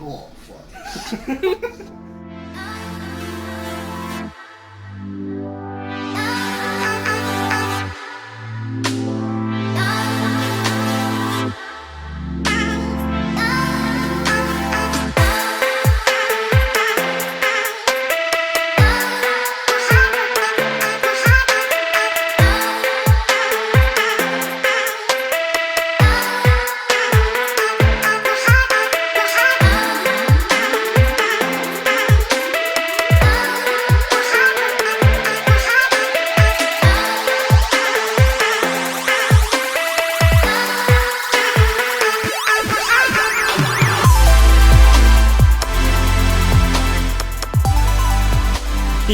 Oh, fuck.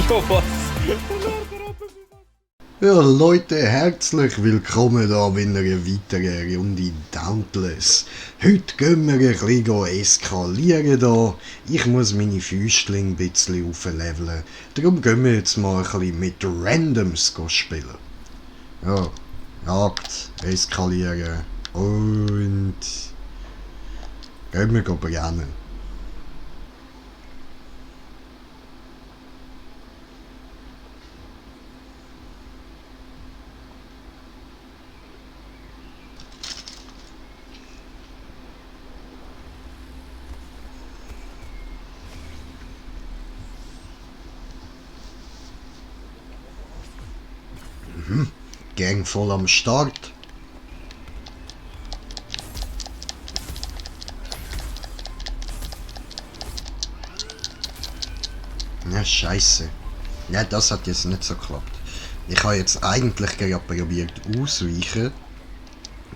Jo, was? Ja, Leute, herzlich willkommen da bei einer weiteren Runde Dauntless. Heute gehen wir ein bisschen eskalieren da. Ich muss meine Füßchen ein bisschen aufleveln. Darum gehen wir jetzt mal ein bisschen mit Randoms spielen. Ja, Jagd, eskalieren und gehen wir brennen. Gang voll am Start. Ja, scheiße. Ja, das hat jetzt nicht so geklappt. Ich habe jetzt eigentlich gerade probiert ausweichen.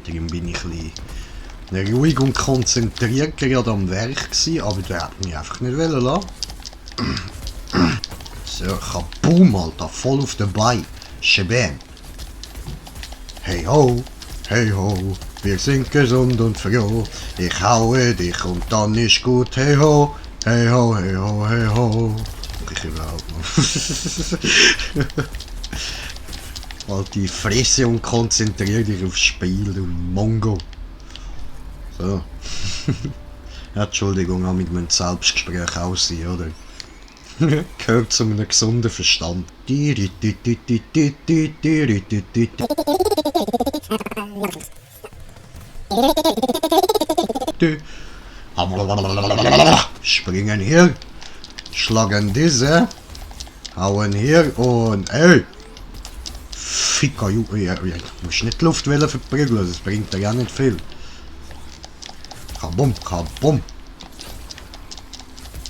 Darum bin ich ein bisschen ruhig und konzentriert gerade am Werk gewesen, aber der hat mich einfach nicht lassen. So, kaboom, Alter, voll auf den Bein. Shebam. Hey ho, wir sind gesund und froh. Ich haue dich und dann ist gut. Hey ho, hey ho, hey ho, hey ho. Ich überhaupt noch. Alte Fresse und konzentriere dich aufs Spiel, du Mongo. So. Ja, Entschuldigung, auch mit meinem Selbstgespräch aussehen, oder? Gehört zu einem gesunden Verstand. Springen hier, schlagen diese, hauen hier und ey! Ficker, du musst nicht die Luft verprügeln, das bringt dir ja nicht viel. Kabum, kabum.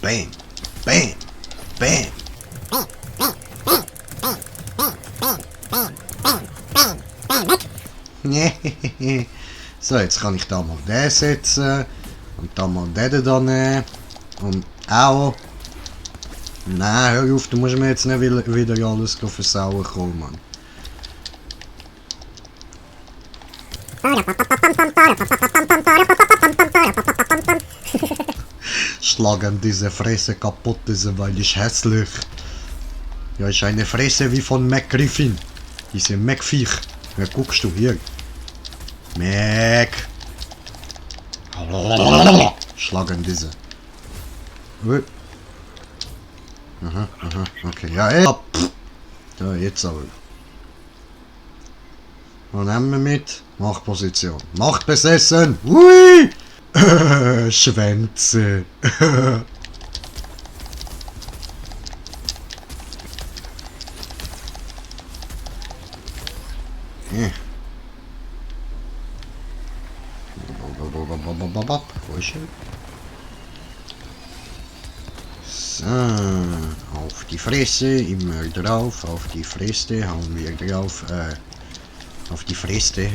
Bam, bam. Bam! So, jetzt kann ich da mal den setzen. Und da mal den da nehmen. Und auch. Nein, hör auf, du musst mir jetzt nicht wieder alles versauen kommen, Mann. Schlagen diese Fresse kaputt, diese, weil ich hässlich. Ja, ist eine Fresse wie von McGriffin. Diese Mac-Viech. Ja, guckst du hier. Mac. Schlagen diese. Aha, aha, okay. Ja, ey. Ja, jetzt aber. Was nehmen wir mit? Machtposition. Macht besessen! Ui! Schwänze. Wo ist er? So, auf die Fresse, immer drauf, auf die Fresse, hauen wir drauf, auf die Fresse,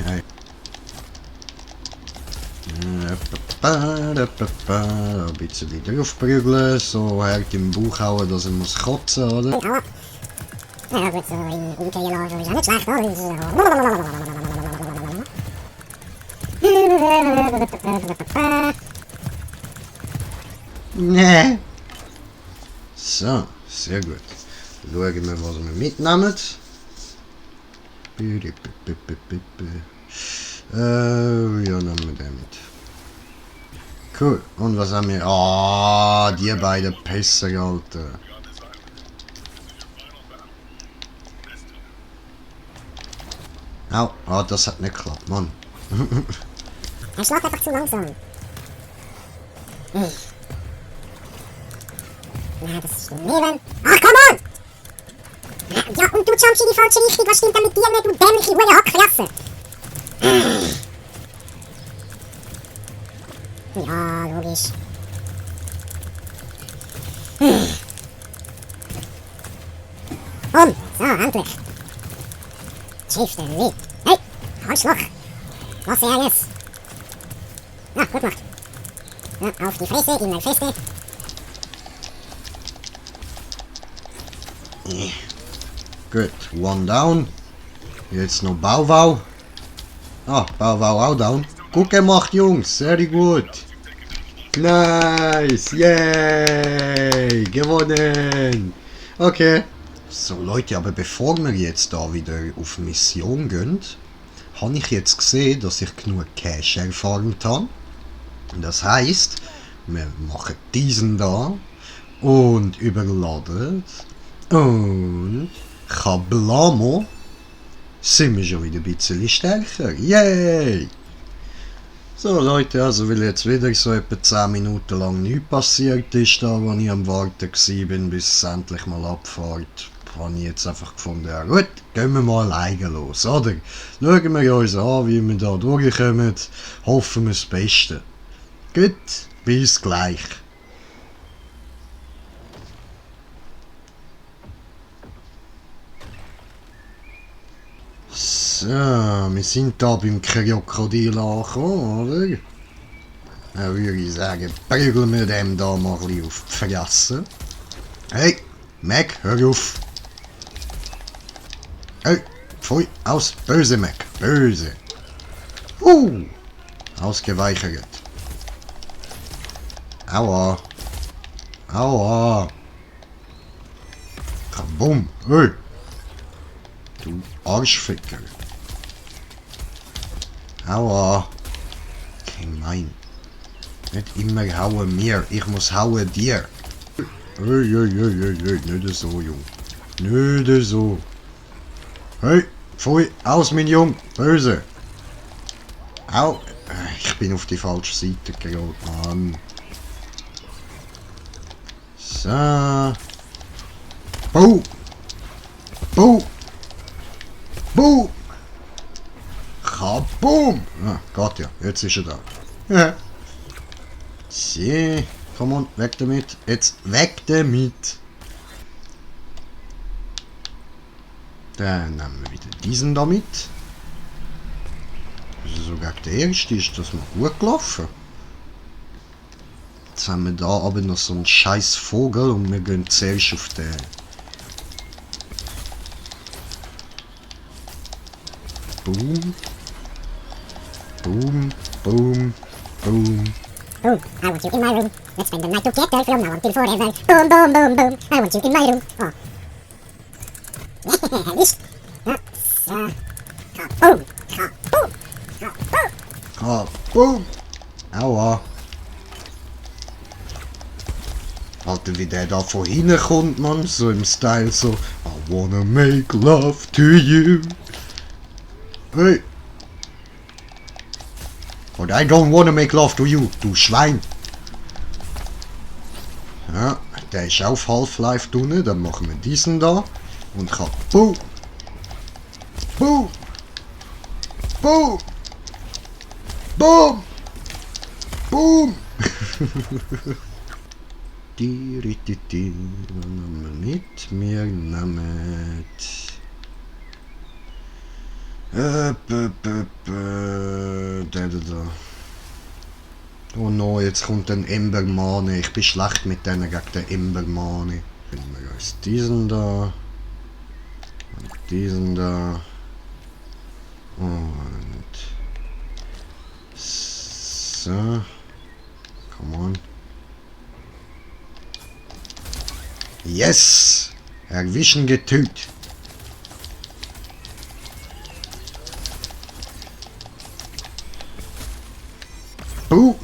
ein bisschen draufprügeln, so hart im Bauch hauen, dass er muss kotzen, oder? Ja gut, so in Umkehrlagen ist auch nicht schlecht, oder? Nee. So, sehr gut. Schauen wir, was wir mitnehmen. Ja, nehmen wir den mit. Cool. Und was haben wir? Ah, die beiden Pisser, Alter. Au, ah, das hat nicht geklappt, Mann. Er schlägt einfach zu langsam. Na, das ist daneben. Ach, come on! Ja, und du jumpst in die falsche Richtung. Was stimmt denn mit dir nicht, du dämliche Hure Hackklasse? Ja, logisch. So, endlich. Schrift, wie? Hey, Arschloch. Was er jetzt? Ja, gut gemacht. Ja, auf die Fresse, in mein Fresse. Gut, one down. Jetzt noch Bauwau. Ah, Bauwau auch down. Gut gemacht, Jungs. Sehr gut. Nice. Yay. Gewonnen. Okay. So Leute, aber bevor wir jetzt da wieder auf Mission gehen, habe ich jetzt gesehen, dass ich genug Cash erfarmt habe. Das heisst, wir machen diesen da und überladen und Kablamo sind wir schon wieder ein bisschen stärker. Yay! So Leute, also weil jetzt wieder so etwa 10 Minuten lang nichts passiert ist, da wo ich am Warten war, bis es endlich mal abfährt, habe ich jetzt einfach gefunden, ja gut, gehen wir mal alleine los, oder? Schauen wir uns an, wie wir da durchkommen, hoffen wir das Beste. Gut, bis gleich. So, wir sind da beim Krokodil angekommen, oder? Dann würde ich sagen, prügeln wir dem da mal ein bisschen auf die Fresse. Hey, Mac, hör auf! Hey, pfui, aus, böse Mac, böse! Ausgeweichert. Aua! Aua! Kabum! Hey! Du Arschficker! Aua! Gemein! Nicht immer hauen mir, ich muss hauen dir! Hey, nicht so, Jung! Nicht so! Hey! Pfui! Aus, mein Jung! Böse! Au! Ich bin auf die falsche Seite gerollt, Mann! So! Boom! Boom! Boom! Kaboom! Ah, geht ja, jetzt ist er da. Ja. So, komm on, weg damit. Jetzt weg damit! Dann nehmen wir wieder diesen da mit. Also sogar der erste ist das noch gut gelaufen. Jetzt haben wir da aber noch so einen scheiß Vogel und wir gehen zuerst auf den. Boom. Boom, boom, boom. Boom, I want you in my room. Let's spend the night together from now until forever. Boom, boom, boom, boom. I want you in my room. Oh. Nicht. Ja, so. Kaboom, kaboom, kaboom. Kaboom! Aua! Alter, wie der da von hinten kommt, man, so im Style so I wanna make love to you. Hey! But I don't wanna make love to you, du Schwein! Ja, der ist auf Half-Life drin, dann machen wir diesen da und kaboom! Boom! Boom! Boom! Boom! Die nehmen wir mit. Wir nehmen... Da. Oh no, jetzt kommt ein Embermane. Ich bin schlecht mit denen gegen den Embermane. Finden wir uns diesen da. Und diesen da. Und... So. Come on. Yes! Erwischen getötet. Boom!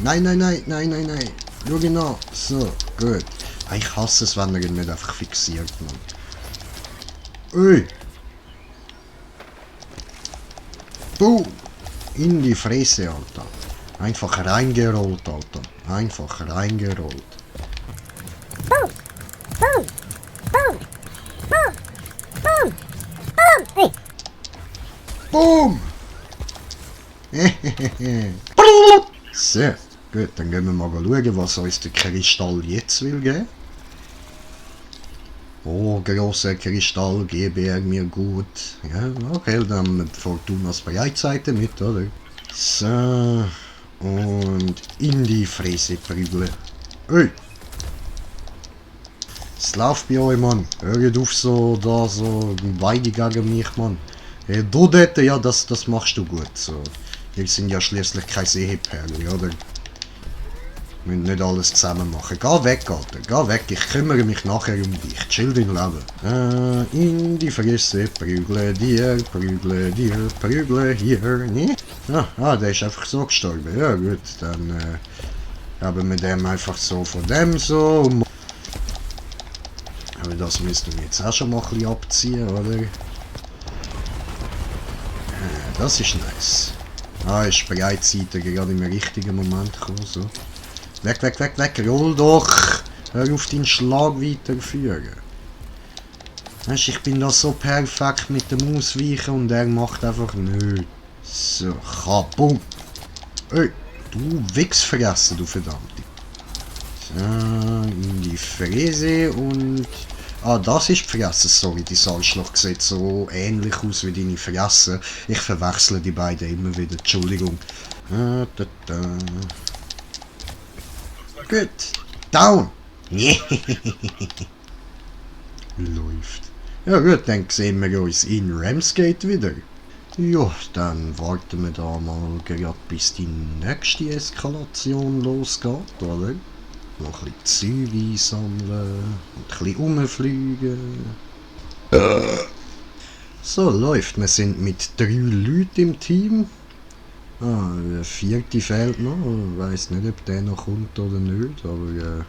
Nein, nein, nein, nein, nein, nein. Schau ihn an. So, gut. Ich hasse es, wenn er ihn nicht einfach fixiert, Mann. Ui. Boom. In die Fresse, Alter. Einfach reingerollt, Alter. Einfach reingerollt. Boom! Boom! Boom! Boom! Boom! Boom! Ui! Boom! So, gut, dann gehen wir mal schauen, was uns der Kristall jetzt will geben. Oh, grosser Kristall, gebe er mir gut. Ja, okay, dann Fortunas Breitseite mit, oder? So, und in die Fresse prügeln. Ui! Es läuft bei euch, Mann. Hört auf so, da so, beide gegen mich, Mann. Hey, du dort, ja, das machst du gut, so. Wir sind ja schließlich kein Seeperle, oder? Wir müssen nicht alles zusammen machen. Geh weg, Alter, geh weg. Ich kümmere mich nachher um dich. Chill dein Leben. In die Fresse, prügle dir, prügle hier, ne? Der ist einfach so gestorben. Ja gut, dann haben wir dem einfach so von dem so. Aber das müssten wir jetzt auch schon mal ein bisschen abziehen, oder? Das ist nice. Ist Breitseite gerade im richtigen Moment gekommen, so. Weg, weg, weg, weg, roll doch! Hör auf deinen Schlag weiterführen. Weißt, ich bin da so perfekt mit dem Ausweichen und er macht einfach nichts. So, kabum! Ey, du Wichsfressen, du Verdammte. So, in die Fräse und... das ist die Fresse, sorry, die Salzschlacht sieht so ähnlich aus wie deine Fresse. Ich verwechsle die beiden immer wieder, Entschuldigung. Gut, down! Läuft. Ja gut, dann sehen wir uns in Ramsgate wieder. Ja, dann warten wir da mal gerade bis die nächste Eskalation losgeht, oder? Noch ein bisschen Zeug einsammeln und ein bisschen rumfliegen. So läuft. Wir sind mit 3 Leuten im Team. Der 4. fehlt noch. Ich weiss nicht, ob der noch kommt oder nicht, aber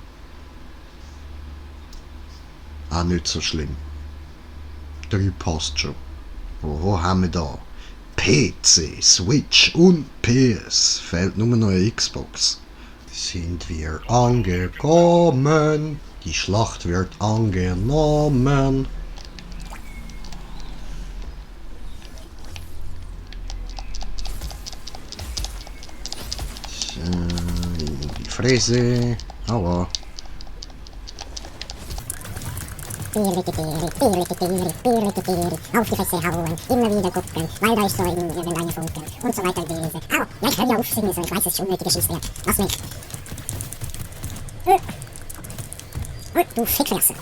auch nicht so schlimm. 3 passt schon. Wo haben wir da? PC, Switch und PS. Fehlt nur noch eine Xbox. Sind wir angekommen? Die Schlacht wird angenommen. So, in die Fresse. Aua. Auf die Fresse hauen, immer wieder gucken, weil da ist so irgendeine Funke und so weiter gewesen. Au, ja, ich höre ja auf, so, ich weiß, es ist unnötige Schießwehr. Lass mich. Du Fickfresse.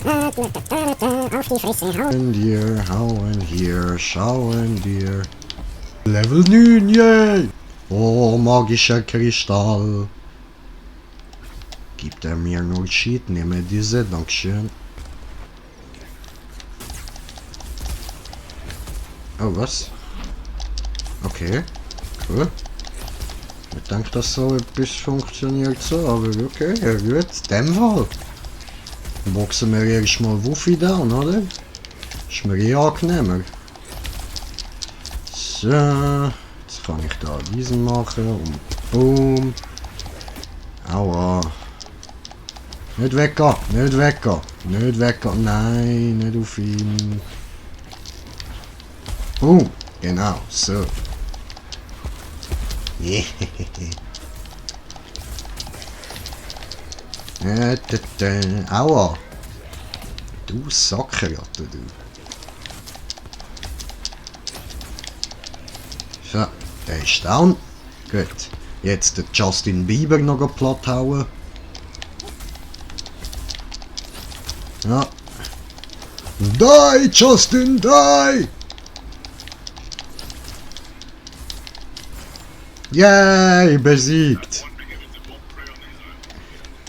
Auf die Fresse hauen. Hauen hier, schauen dir. Level 9, yay! Oh, magischer Kristall. Gibt er mir nur Shit, nehme diese, dankeschön. Oh, was? Okay, cool. Ich denke, dass so etwas funktioniert so, aber okay, ja gut, in dem Fall. Boxen wir erstmal Wuffi down, oder? Ist mir eh angenehmer. So, jetzt kann ich da diesen machen und boom. Aua. Nicht weggehen, nicht weggehen, nicht weggehen, nein, nicht auf ihn. Boom, genau, so. Aua. Du Sackerratte, du. So, der ist down. Gut. Jetzt den Justin Bieber noch platt hauen. Ja. Die, Justin, die! Yay, besiegt!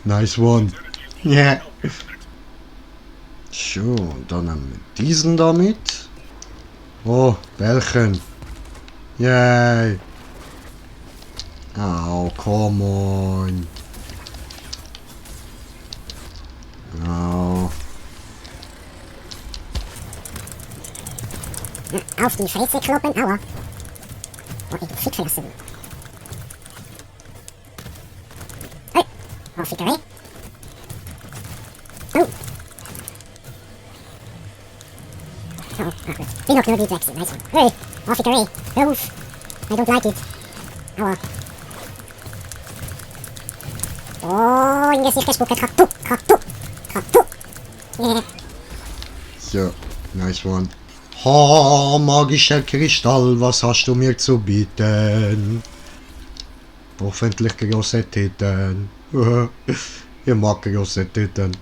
Nice one. Yeah. So, dann haben wir diesen damit. Oh, Bällchen. Yay. Oh, come on. Oh. Auf die Fresse kloppen, aua. Oh, ich fick verlassen. Hey, oh, Fickerei. Oh. Oh, gut. Bin noch nur die Wechsel, nice one. Hey, oh, Fickerei. Hör auf. I don't like it. Aua. Oh, in Gesicht gespuckt. Katu, Katu, Katu. Yeah. So, nice one. Ha, magischer Kristall, was hast du mir zu bieten? Hoffentlich grosse Titten. Ich mag grosse Titten.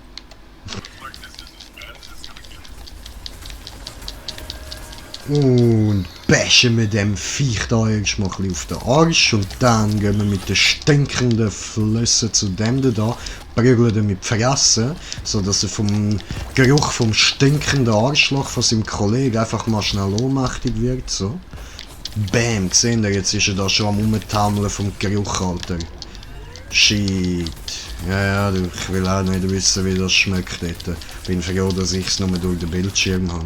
Und bashen mit dem Viech da erstmal ein bisschen auf den Arsch und dann gehen wir mit den stinkenden Flüssen zu dem da, prügeln ihn mit die Fresse, sodass er vom Geruch vom stinkenden Arschloch von seinem Kollegen einfach mal schnell ohnmächtig wird, so. Bam, gesehen ihr, jetzt ist er da schon am Rumtammeln vom Geruch, Alter. Shit. Ja, ich will auch nicht wissen, wie das schmeckt dort. Bin froh, dass ich es nur durch den Bildschirm habe.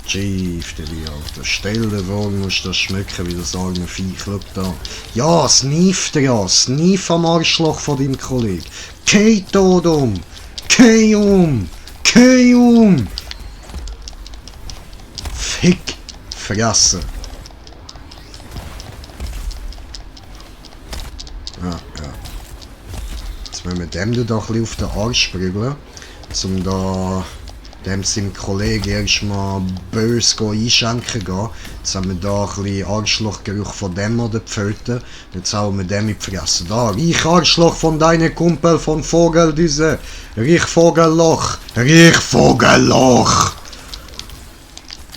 Chief, Alter. Stell dir vor, du musst das schmecken, wie das arme Viech. Schau da. Ja, sniff dir ja. Sniff am Arschloch von deinem Kollegen. Kei tot um. Kei um. Kei um. Fick. Fressen. Ja. Jetzt müssen wir dem da ein bisschen auf den Arsch prügeln. Um da dem seinem Kollegen erstmal böse einschenken gehen. Jetzt haben wir da ein bisschen Arschlochgeruch von dem oder Pföten. Jetzt hauen wir dem in die Fresse. Da, riech Arschloch von deinem Kumpel von Vogeldüse. Riech Vogelloch. Riech Vogelloch.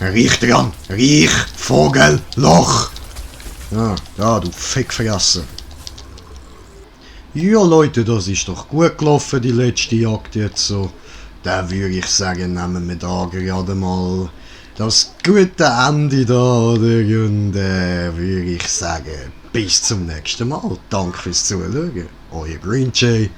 Riech dran. Riech Vogelloch. Ja, da, du Fickfresse. Ja Leute, das ist doch gut gelaufen, die letzte Jagd jetzt so. Dann würde ich sagen, nehmen wir da gerade mal das gute Ende da, oder? Und würde ich sagen, bis zum nächsten Mal. Danke fürs Zuschauen. Euer Green Jay.